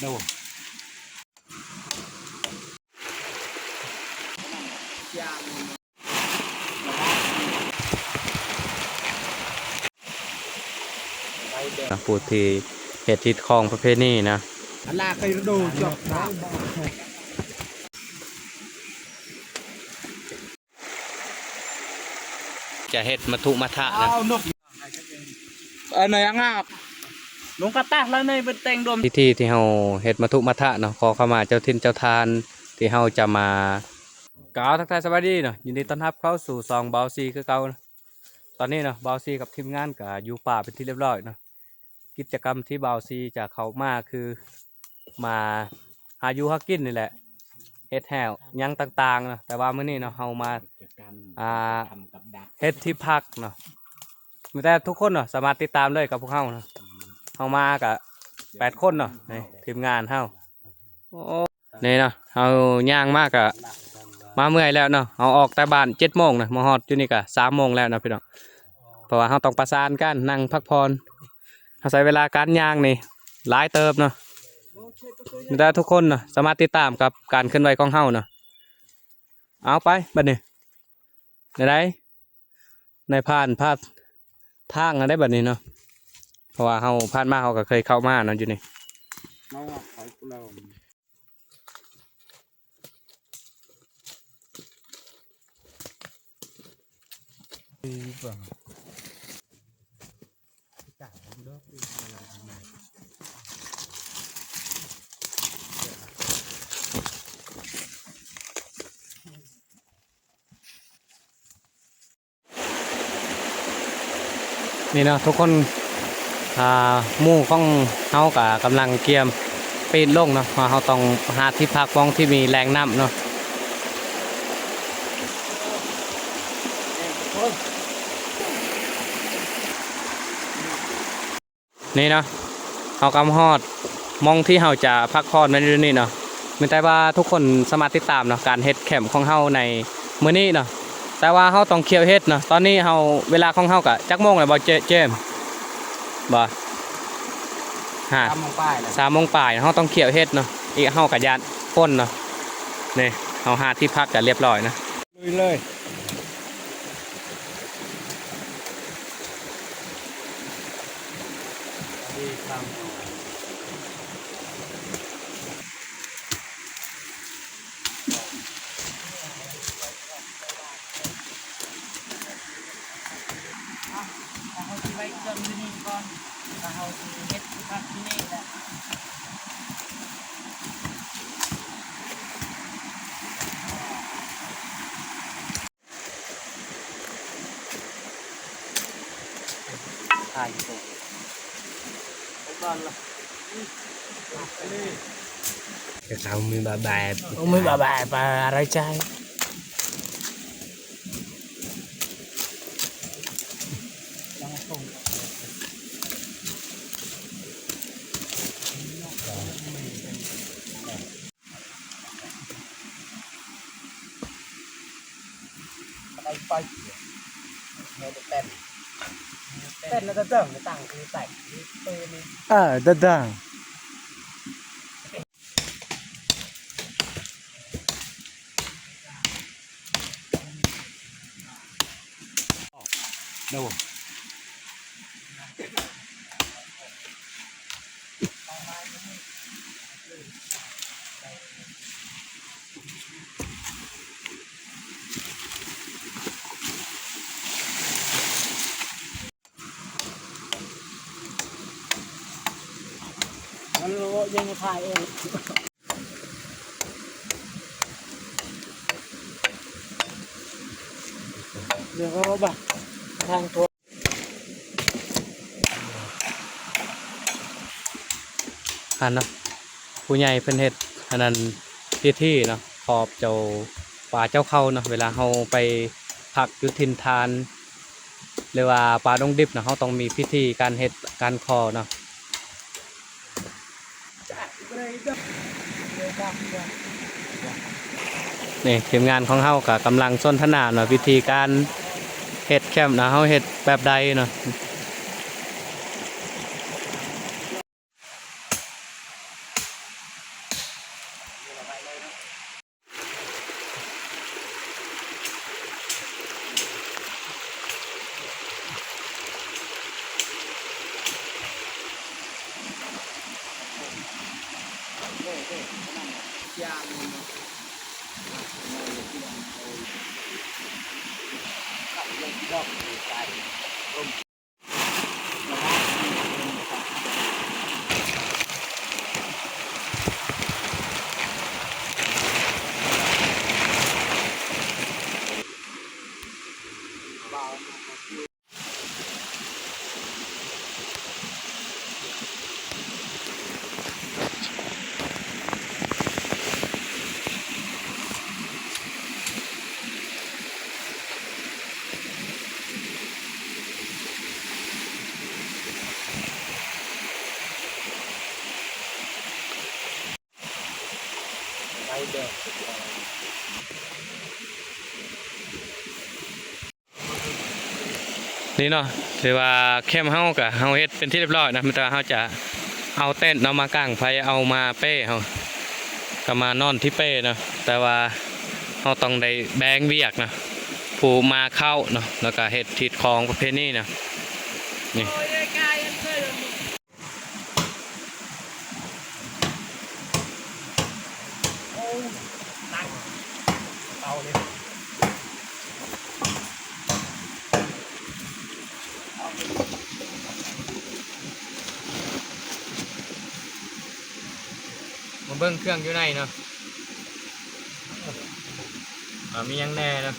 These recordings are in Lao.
ໂດ ຜູ້ທີ່ເຮັດຮີດຄອງປະເພນີນະ ຈະເຮັດມະທຸມະທະນະ ເອີ ໃນອ່າງອາບ ລົງກະຕັກແລ້ວໃນເປັນແຕ່ງດວງ ພິທີທີ່ເຮົາເຮັດມະທຸມະທະເນາະ ຂໍເຂົ້າມາເຈົ້າຖິ່ນເຈົ້າຖານທີ່ເຮົາຈະມາ ກ່າວທັກທາຍສະບາຍດີເນາະ ຍິນດີຕ້ອນຮັບເຂົ້າສູ່ຊ່ອງບ່າວຊີຄືເກົ່າ. ຕອນນີ້ເນາະ ບ່າວຊີກັບທີມງານກະຢູ່ປ່າເປັນທີ່ລຽບຮ້ອຍເນາະ. ກິດຈະກຳທີ່ບ່າວຊີຈະເຂົ້າມາຄືມາຫາຢູ່ຫາກິນນີ້ແຫຼະ ເຮັດແຫ້ວຫຍັງຕ່າງໆເນາະ ແຕ່ວ່າມື້ນີ້ເນາະ ເຮົາມາ ອ່າ ເຮັດທີ່ພັກເນາະ ມີແຕ່ທຸກຄົນເນາະ ສາມາດຕິດຕາມເລີຍກັບພວກເຮົາເນາະ. ເຮົາມາກະແປດຄົນເນາະ ນີ້ທີມງານເຮົາ ໂອ້ ນີ້ເນາະ ເຮົາຍ່າງມາກະມາເມື່ອຍແລ້ວເນາະ ເຮົາອອກແຕ່ບ້ານເຈັດໂມງນະ ມາຮອດຢູ່ນີ້ກະສາມໂມງແລ້ວເນາະພີ່ນ້ອງ ເພາະວ່າເຮົາຕ້ອງປະສານກັນ ນັ່ງພັກຜ່ອນ ເຮົາໃຊ້ເວລາການຍ່າງນີ້ຫຼາຍເຕີບເນາະ. ມີແຕ່ທຸກຄົນເນາະ ສາມາດຕິດຕາມກັບການເຄື່ອນໄຫວຂອງເຮົາເນາະ. ເອົາໄປບັດນີ້ ແນວໃດ ນາຍພານພາທາງຫັ້ນໄດ໋ບັດນີ້ເນາະ ເພາະວ່າເຮົາຜ່ານມາເຮົາກໍເຄີຍເຂົ້າມາເນາະຢູ່ນີ້. ນີ້ເນາະທຸກຄົນ ອ່າ ໝູ່ຂອງເຮົາກະກຳລັງກຽມປີນລົງເນາະ ເພາະເຮົາຕ້ອງຫາທີ່ພັກໝ່ອງທີ່ມີແຫຼ່ງນ້ຳເນາະ. ນີ້ເນາະ ເຮົາກຳມາຮອດໝ່ອງທີ່ເຮົາຈະພັກຜ່ອນແມ່ນຢູ່ນີ້ເນາະ. ມີແຕ່ວ່າທຸກຄົນສາມາດຕິດຕາມເນາະ ການເຮັດແຄມຂອງເຮົາໃນມື້ນີ້ເນາະ ແຕ່ວ່າເຮົາຕ້ອງຂ້ຽວເຮັດເນາະ. ຕອນນີ້ເຮົາ ເວລາຂອງເຮົາກະຈັກໂມງແລ້ວບໍ່ເຈ- ເຈມ? ບໍ່ ຮະ ສາມໂມງປາຍແລ້ວ ສາມໂມງປາຍ ເຮົາຕ້ອງຂ້ຽວເຮັດເນາະ. ອີກເຮົາກະຢ້ານຝົນເນາະ. ນີ້ ເຮົາຫາທີ່ພັກກະລຽບຮ້ອຍນະ. ລຸຍເລີຍ. ເຮົາຊິໄວ້ເຄື່ອງຢູ່ນີ້ກ່ອນ ແລ້ວເຮົາຊິເຮັດທີ່ພັກທີ່ນີ້ແຫຼະ. ເຂົາມີບາບາຍ ເຂົາມີບາບາຍປາໄລໃຈ. ມັນໂລຍັງຖ່າຍເອງ. ເດີນເຂົ້າມາ ທາງໂທ ຫັ້ນເນາະ ຜູ້ໃຫຍ່ເພິ່ນເຮັດອັນນັ້ນ ພິທີເນາະ ຂອບເຈົ້າປ່າເຈົ້າເຂົາເນາະ. ເວລາເຮົາໄປພັກຢູ່ຖິ່ນຖານ ຫຼືວ່າປ່າດົງດິບເນາະ ເຮົາຕ້ອງມີພິທີການເຮັດການຂໍເນາະ. ນີ້ທີມງານຂອງເຮົາກະກຳລັງສົນທະນາເນາະ ວິທີການເຮັດແຄມເນາະ ເຮົາເຮັດແບບໃດເນາະ. ນີ້ເນາະ ຖືວ່າແຄມເຮົາກະເຮົາເຮັດເປັນທີ່ຮຽບຮ້ອຍນະ ແຕ່ວ່າເຮົາຈະເອົາເຕັນເນາະມາກາງໄຟ ເອົາມາເປ້ເຮົາກະມານອນທີ່ເປ້ເນາະ ແຕ່ວ່າເຮົາຕ້ອງໄດ້ແບ່ງວຽກນະ ຜູ້ມາເຂົ້າເນາະ ແລ້ວກະເຮັດຮີດຄອງປະເພນີນະ ນີ້. ມາເບິ່ງເຄື່ອງຢູ່ໃນເນາະ ວ່າມີຫຍັງແດ່ເນາະ.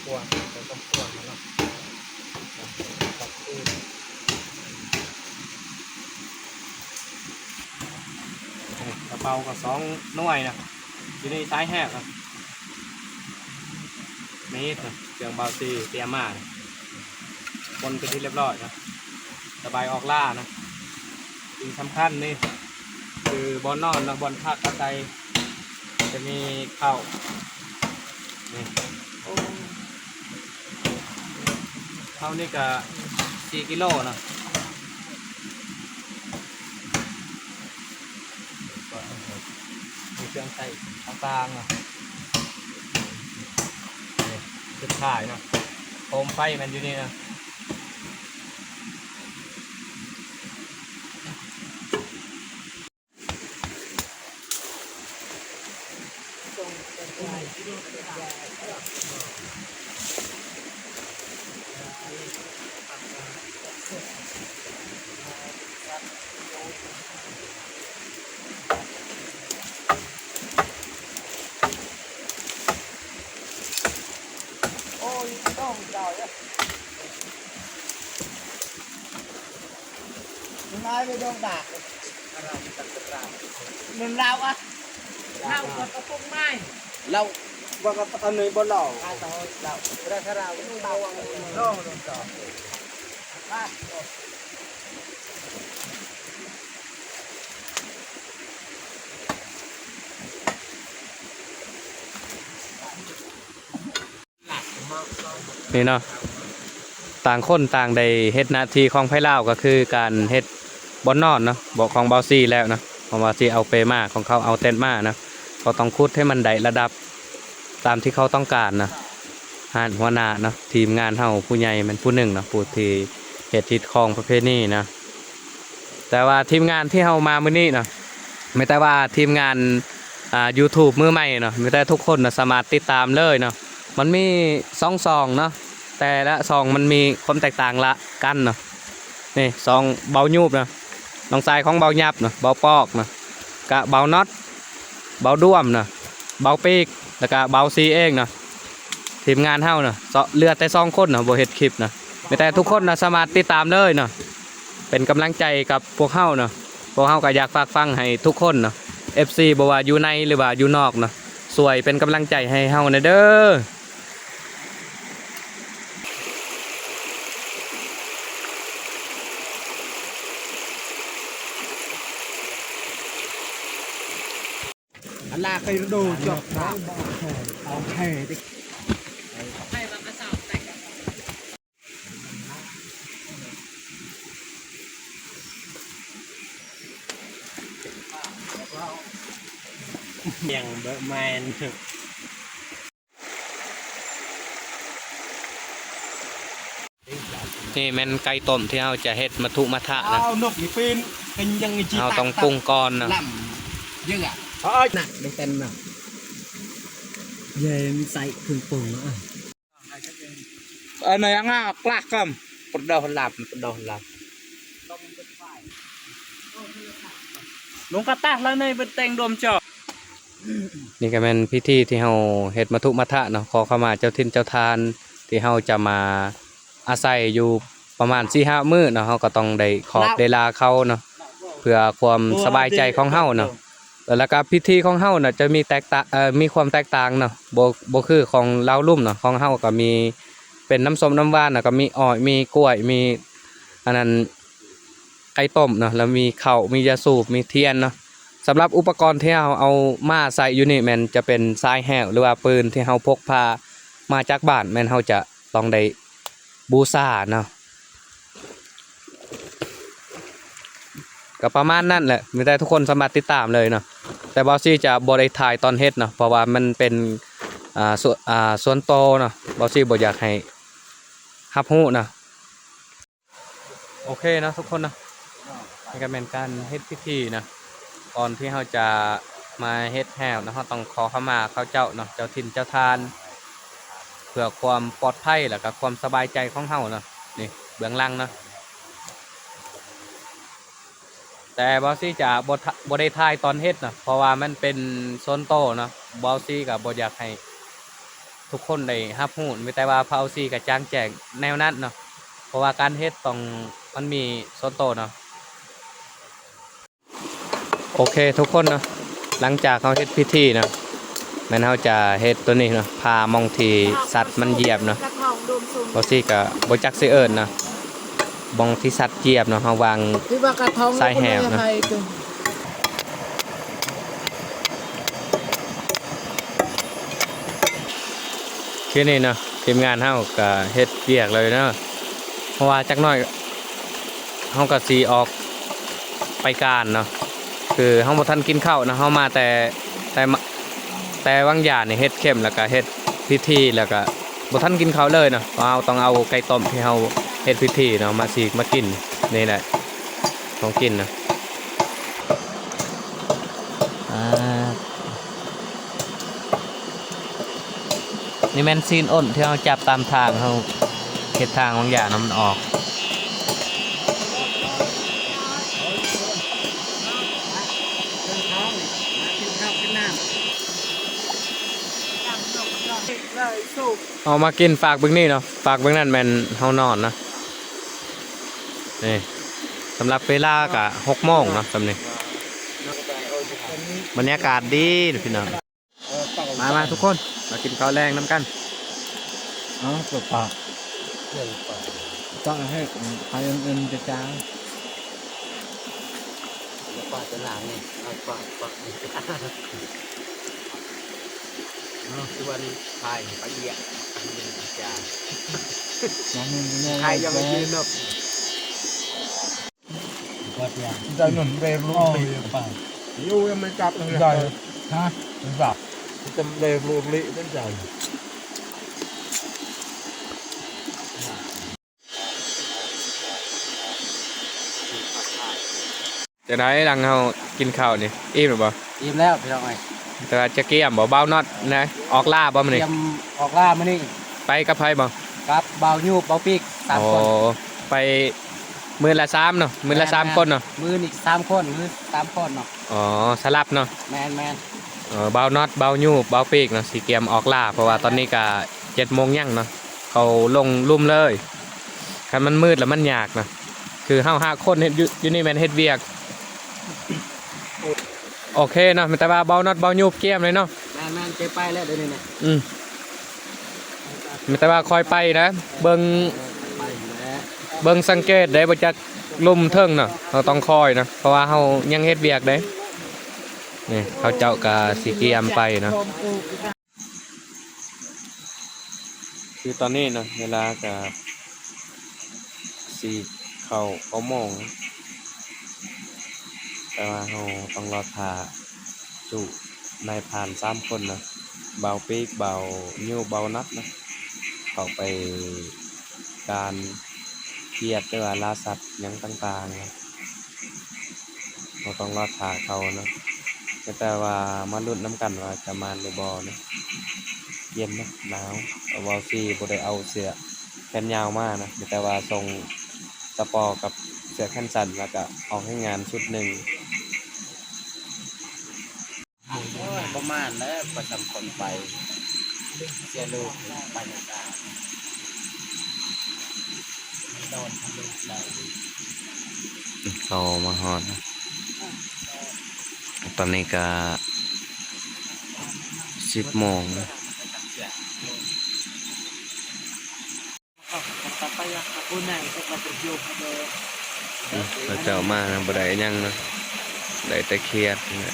ຄວນ ໃສ່ຕ້ອງຄວນເນາະ ກະເປົາກະສອງໜ່ວຍນະ ຢູ່ໃນສາຍແຮກນະ ນີ້ເຄື່ອງບ່າວຊີຕຽມມານະ ຄົນເປັນທີ່ຮຽບຮ້ອຍນະ ສະບາຍອອກລ່ານະ. ສິ່ງສຳຄັນນີ້ຄືບ່ອນນອນເນາະ ບ່ອນພັກອາໄສ ຈະມີເຂົ້ານີ້ ເຂົ້ານີ້ກະສີ່ກິໂລເນາະ ມີເຄື່ອງໃຊ້ຕ່າງໆເນາະ ນີ້ ຈຸດຂາຍເນາະ ໂຄມໄຟແມ່ນຢູ່ນີ້ເນາະ. ມັນລາວອະ ລາວກະປຸງໄມ້ ລາວວ່າກະອັນນີ້ບໍ່ລາວ ລາວ ລາວ ລາວ ລາວ. ນີ້ເນາະ ຕ່າງຄົນຕ່າງໄດ້ເຮັດໜ້າທີ່ຂອງໃຜລາວ ກະຄືການເຮັດບ່ອນນອນເນາະ ເບາະຂອງບ່າວຊີແລ້ວເນາະ ເພາະວ່າຊິເອົາເປມາ ຂອງເຂົາເອົາເຕັນມາເນາະ ເຂົາຕ້ອງຂຸດໃຫ້ມັນໄດ້ລະດັບຕາມທີ່ເຂົາຕ້ອງການນະ. ຮ້ານຫົວໜ້າເນາະ ທີມງານເຮົາຜູ້ໃຫຍ່ແມ່ນຜູ້ໜຶ່ງເນາະ ຜູ້ທີ່ເຮັດຮີດຄອງປະເພນີນະ. ແຕ່ວ່າທີມງານທີ່ເຮົາມາມື້ນີ້ເນາະ ມີແຕ່ວ່າທີມງານ ອ່າ ຢູທູບມືໃໝ່ເນາະ ມີແຕ່ທຸກຄົນນະສາມາດຕິດຕາມເລີຍເນາະ. ມັນມີສອງຊ່ອງເນາະ ແຕ່ລະຊ່ອງມັນມີຄວາມແຕກຕ່າງລະກັນເນາະ. ນີ້ຊ່ອງເບົາຍູບນະ ນ້ອງຊາຍຂອງເບົາຫຍັບນະ ເບົາປອກນະ ກະເບົານັອດ ເບົາດ້ວມນະ ເບົາປີກ ແລ້ວກະເບົາຊີເອງນະ. ທີມງານເຮົານະ ເຫຼືອແຕ່ສອງຄົນນະ ບໍ່ເຮັດຄລິບນະ. ມີແຕ່ທຸກຄົນນະສາມາດຕິດຕາມເລີຍເນາະ ເປັນກຳລັງໃຈກັບພວກເຮົາເນາະ. ພວກເຮົາກະຢາກຝາກຝັງໃຫ້ທຸກຄົນເນາະ ເອັຟຊີ ບໍ່ວ່າຢູ່ໃນ ຫຼືວ່າຢູ່ນອກເນາະ ຊ່ວຍເປັນກຳລັງໃຈໃຫ້ເຮົາແດ່ເດີ. ອັນລາໄຄໂດຈອກບາກເອົາແທ້ຕິ ຍັງເບີແມນ. ນີ້ແມ່ນໄກ່ຕົ້ມທີ່ເຮົາຈະເຮັດມະທຸມະທະນະ. ເຮົາຕ້ອງປຸງກ່ອນນະ. ນີ້ກໍແມ່ນພິທີທີ່ເຮົາເຮັດມະທຸມະທະເນາະ, ຂໍເຂົ້າມາເຈົ້າຖິ່ນເຈົ້າຖານທີ່ເຮົາຈະມາອາໄສຢູ່ປະມານສີ່ຫ້າມື້ເນາະ, ເຮົາກໍຕ້ອງໄດ້ຂອບໄດ້ລາເຂົາເນາະ ເພື່ອຄວາມສະບາຍໃຈຂອງເຮົາເນາະ. ແລ້ວກໍພິທີຂອງເຮົານະຈະມີແຕກຕ່າງ ເອີ ມີຄວາມແຕກຕ່າງເນາະ, ບໍ່ ບໍ່ຄືຂອງລາວລຸ່ມເນາະ. ຂອງເຮົາກໍມີເປັນນ້ຳສົ້ມນ້ຳຫວານ ແລ້ວກໍມີອ້ອຍ ມີກ້ວຍ ມີອັນນັ້ນ ໄກ່ຕົ້ມເນາະ, ແລ້ວມີເຂົ້າ ມີຢາສູບ ມີທຽນເນາະ. ສຳລັບອຸປະກອນທີ່ເຮົາເອົາມາໃສ່ຢູ່ນີ້ແມ່ນຈະເປັນຊາຍແຫ້ວ ຫຼືວ່າປືນທີ່ເຮົາພົກພາມາຈາກບ້ານ ແມ່ນເຮົາຈະຕ້ອງໄດ້ບູຊາເນາະ. ກໍປະມານນັ້ນແຫຼະ, ມີແຕ່ທຸກຄົນສາມາດຕິດຕາມເລີຍເນາະ. ແຕ່ບ່າວຊີຈະບໍ່ໄດ້ຖ່າຍຕອນເຮັດເນາະ ເພາະວ່າມັນເປັນ ອ່າ ສ່ວນ ອ່າ ສ່ວນໂຕເນາະ, ບ່າວຊີບໍ່ຢາກໃຫ້ຮັບຮູ້ເນາະ. ໂອເຄເນາະທຸກຄົນເນາະ, ນີ້ກໍແມ່ນການເຮັດພິທີເນາະ. ກ່ອນທີ່ເຮົາຈະມາເຮັດແຫ້ວເນາະ, ເຮົາຕ້ອງຂໍເຂົ້າມາເຂົາເຈົ້າເນາະ, ເຈົ້າຖິ່ນເຈົ້າຖານ ເພື່ອຄວາມປອດໄພ ແລ້ວກໍຄວາມສະບາຍໃຈຂອງເຮົາເນາະ. ນີ້ເບື້ອງຫຼັງເນາະ, ແຕ່ບ່າວຊີຈະບໍ່ ບໍ່ໄດ້ຖ່າຍຕອນເຮັດເນາະ ເພາະວ່າມັນເປັນສ່ວນໂຕເນາະ. ບ່າວຊີກໍບໍ່ຢາກໃຫ້ທຸກຄົນໄດ້ຮັບຮູ້, ມີແຕ່ວ່າບ່າວຊີກໍຈາງແຈ້ງແນວນັ້ນເນາະ, ເພາະວ່າການເຮັດຕ້ອງ ມັນມີສ່ວນໂຕເນາະ. ໂອເຄທຸກຄົນເນາະ, ຫຼັງຈາກເຮົາເຮັດພິທີເນາະ ແມ່ນເຮົາຈະເຮັດໂຕນີ້ເນາະ, ຜ່າໝ່ອງທີ່ສັດມັນຢຽບເນາະ. ບ່າວຊີກໍບໍ່ຈັກຊິເອີ້ນເນາະ, ໝ່ອງທີ່ສັດຢຽບເນາະ, ເຮົາວາງຊາຍແຫ້ວເນາະ. ຄືນີ້ເນາະ, ທີມງານເຮົາກໍເຮັດວຽກແລ້ວເນາະ, ເພາະວ່າຈັກໜ້ອຍເຮົາກໍຊິອອກໄປການເນາະ. ຄືເຮົາບໍ່ທັນກິນເຂົ້າເນາະ, ເຮົາມາແຕ່ ແຕ່ ແຕ່ວາງຢານີ້ເຮັດເຂັມ ແລ້ວກໍເຮັດພິທີ ແລ້ວກໍບໍ່ທັນກິນເຂົ້າເລີຍເນາະ, ເພາະເຮົາຕ້ອງເອົາໄກ່ຕົ້ມທີ່ເຮົາເຮັດພິທີເນາະ ມາສີກມາກິນ. ນີ້ແຫຼະຂອງກິນນະ. ອ່າ ນີ້ແມ່ນຊີ້ນອົ້ນທີ່ເຮົາຈັບຕາມທາງ, ເຮົາເຮັດທາງບາງຢ່າງນຳມັນອອກ. ເຮົາມາກິນຟາກເບິ່ງນີ້ເນາະ, ຟາກເບິ່ງນັ້ນແມ່ນເຮົານອນເນາະ. ນີ້ ສຳລັບເວລາກະຫົກໂມງເນາະ ຊ່ຳນີ້. ບັນຍາກາດດີພີ່ນ້ອງ. ມາ ມາທຸກຄົນ ມາກິນເຂົ້າແລງນຳກັນ. ເອົາ ເປີດປາກ ເປີດປາກ ຕ້ອງໃຫ້ໄຟອ່ອນໆ ຈາງໆ. ປາຈະລ້າງນີ້ ເອົາປາກ ປາກ ເອົາ ຄືວ່ານີ້ ພາຍໄປເອີຍ ເອີ ຈາງ ຂາຍຍັງໄປຢືນເນາະ. ໄດ້ນັ້ນ ເລໂລເລ ຢູ່ຍັງໄມ່ກັບເລີຍ ໄດ້ ຮະ ຈັບ ຈະເລໂລເລ ເປັນໃດ. ຈັ່ງໃດ ຫຼັງເຮົາກິນເຂົ້ານີ້ ອີ່ມແລ້ວບໍ່? ອີ່ມແລ້ວພີ່ນ້ອງເອີຍ. ແຕ່ວ່າຈະກຽມບໍ່? ບ່າວນັອດນະ ອອກລ່າບໍ່ມື້ນີ້? ກຽມອອກລ່າມື້ນີ້. ໄປກັບໃຜບໍ່? ກັບບ່າວຍູບ ບ່າວປີກ ສາມຄົນ. ອໍ ໄປມື້ລະສາມເນາະ ມື້ລະສາມຄົນເນາະ. ມື້ນີ້ສາມຄົນ ມື້ສາມຄົນເນາະ. ອໍ ສະຫຼັບເນາະ. ແມ່ນໆ. ເອີ ບ່າວນັອດ ບ່າວຍູບ ບ່າວປີກເນາະ ຊິກຽມອອກລ່າ ເພາະວ່າຕອນນີ້ກະເຈັດໂມງຍັງເນາະ ເຂົາລົງລຸ່ມເລີຍ. ຄັນມັນມືດລະມັນຍາກນະ ຄືເຮົາຫ້າຄົນເຮັດຢູ່ ຢູ່ນີ້ແມ່ນເຮັດວຽກ. ໂອເຄເນາະ ມີແຕ່ວ່າບ່າວນັອດ ບ່າວຍູບກຽມເລີຍເນາະ. ແມ່ນໆ ກຽມໄປແລ້ວດຽວນີ້ນະ. ອືມ ມີແຕ່ວ່າຄ່ອຍໄປນະ ເບິ່ງ ເອີ ຄ່ອຍໄປແຫຼະ ເບິ່ງສັງເກດໄດ້ ບໍ່ຈັກລຸ່ມເທິງເນາະ ເຮົາຕ້ອງຄ່ອຍນະ ເພາະວ່າເຮົາຍັງເຮັດວຽກເດ້. ນີ້ເຂົາເຈົ້າກະຊິກຽມໄປເນາະ. ຄືຕອນນີ້ເນາະ ເວລາກະສີ່ ເຂົ້າເກົ້າໂມງ ແຕ່ວ່າເຮົາຕ້ອງລໍຖ້າຈຸນາຍພານສາມຄົນເນາະ ບ່າວປີກ ບ່າວຍູບ ບ່າວນັອດເນາະ ເຂົ້າໄປການ ປຽດ ຫຼືວ່າລ່າສັດຫຍັງຕ່າງໆນະ ບໍ່ຕ້ອງລໍຖ້າເຂົາເນາະ ມີແຕ່ວ່າມາລຸ້ນນຳກັນວ່າຈະໝານຫຼືບໍ່ເນາະ. ເຢັນເນາະ ໜາວ ເວົ້າຊິບໍ່ໄດ້ເອົາເສື້ອແຂນຍາວມານະ ມີແຕ່ວ່າສົ່ງສະປໍກັບເສື້ອແຂນສັ້ນ ແລ້ວກະອອກແຮງງານຊຸດໜຶ່ງ. ໂອ້ຍ ປະມານແລ້ວ ປະຈຳຄົນໄປ ເສຍລູກໄປນຳຕາ ດອນທະລຸໄດ້ ເຂົ້າມາຮອດ ຕອນນີ້ກະສິບໂມງ ອືມ ເຂົາເຈົ້າມານະ ບໍ່ໄດ້ຫຍັງນະ ໄດ້ແຕ່ຂຽດນີ້ແຫຼະ.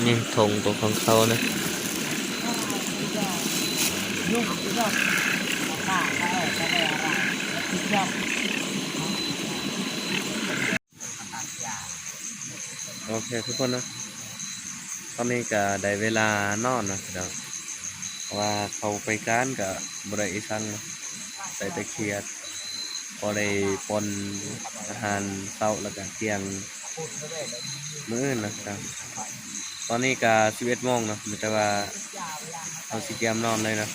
ນີ້ຖົງໂຕຂອງເຂົານະ. ໂອເຄທຸກຄົນເນາະ ຕອນນີ້ກະໄດ້ເວລານອນເນາະພີ່ນ້ອງ ເພາະວ່າເຂົ້າໄປການກະບໍ່ໄດ້ອີ່ສັງເນາະ ໄດ້ແຕ່ຂຽດ ພໍໄດ້ປ່ອນອາຫານເຊົ້າ ແລ້ວກະທ່ຽງມື້ອື່ນເນາະພີ່ນ້ອງ. ຕອນນີ້ກະສິບເອັດໂມງເນາະ ມີແຕ່ວ່າເຮົາຊິກຽມນອນເລີຍເນາະ.